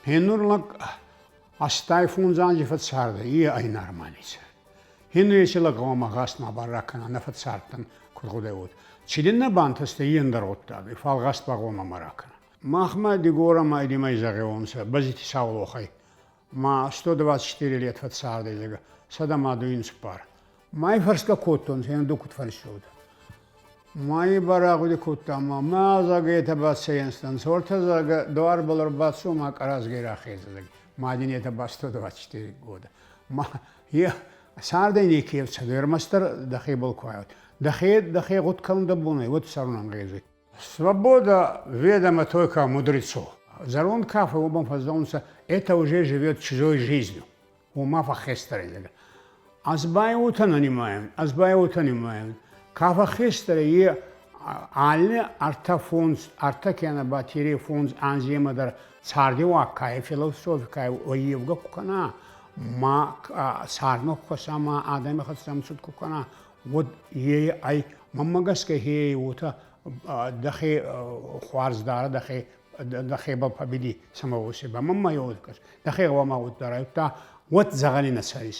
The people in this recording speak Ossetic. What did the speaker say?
Гьенур лӕг 85 анзи фӕццардӕй, е ӕй нормали цард. Гьенур еци лӕг гъӕуама гъаст мабал ракӕна, нӕ фӕццардтӕн, куд гъудӕй, уотӕ. Ци дин нӕ бантӕстӕй, е ӕндӕр гъуддаг ӕй, фал гъаст ба гъӕуама ма ракӕна. Махмӕ Дигорӕмӕ идимӕй зӕгъиуонцӕ Базити Саулохӕй. Ма 124 лет фӕццардӕй, зӕгъгӕ, 124. Ма й фӕрсгӕ кодтонцӕ, ду куд фӕрсуд. Ма и барагъуди кодта, ма ма зӕгъгӕ, етӕ бацӕйӕнстӕнцӕ, ортӕ, зӕгъгӕ, дуарбӕл ӕрбацо, ма къӕразгӕй рахезӕ, зӕгъгӕ. Ма дин етӕ ба 124 года. Ма е цардӕй неке ӕфцӕдуй, ӕрмӕстдӕр дӕхебӕл ку ай. Дӕхе, дӕхе гъуд кӕнун дӕ бон ӕй, уӕд цӕрун ӕнгъезуй. Свобода ведома только мудрецу. Зӕронд кафе уомӕн фӕззӕгъунцӕ, это уже живет чужой жизнью. Уома фӕххестӕр ӕй, зӕгъгӕ. Ӕз ба уотӕ нӕ нимайун, ӕз ба уотӕ нимайун. Ка фӕххестӕр ӕй, е алли ӕртӕ фондз, ӕртӕ кенӕ ба тире фондз анземӕ дӕр цардиуаг ка ӕй, философи ка ӕй, уоййевгӕ ку кӕна, ма цардмӕ ку кӕса, ма адӕми хӕццӕ ӕмцуд ку кӕна, уӕд е ӕй, мӕнмӕ гӕсгӕ, е уотӕ дӕхе хуарз дарӕ, дӕхе дӕхебӕл победи самого себя. Мӕнмӕ еу дӕхе гъӕуама уоддарай, удта уӕд дзӕгъӕли нӕ цӕрис.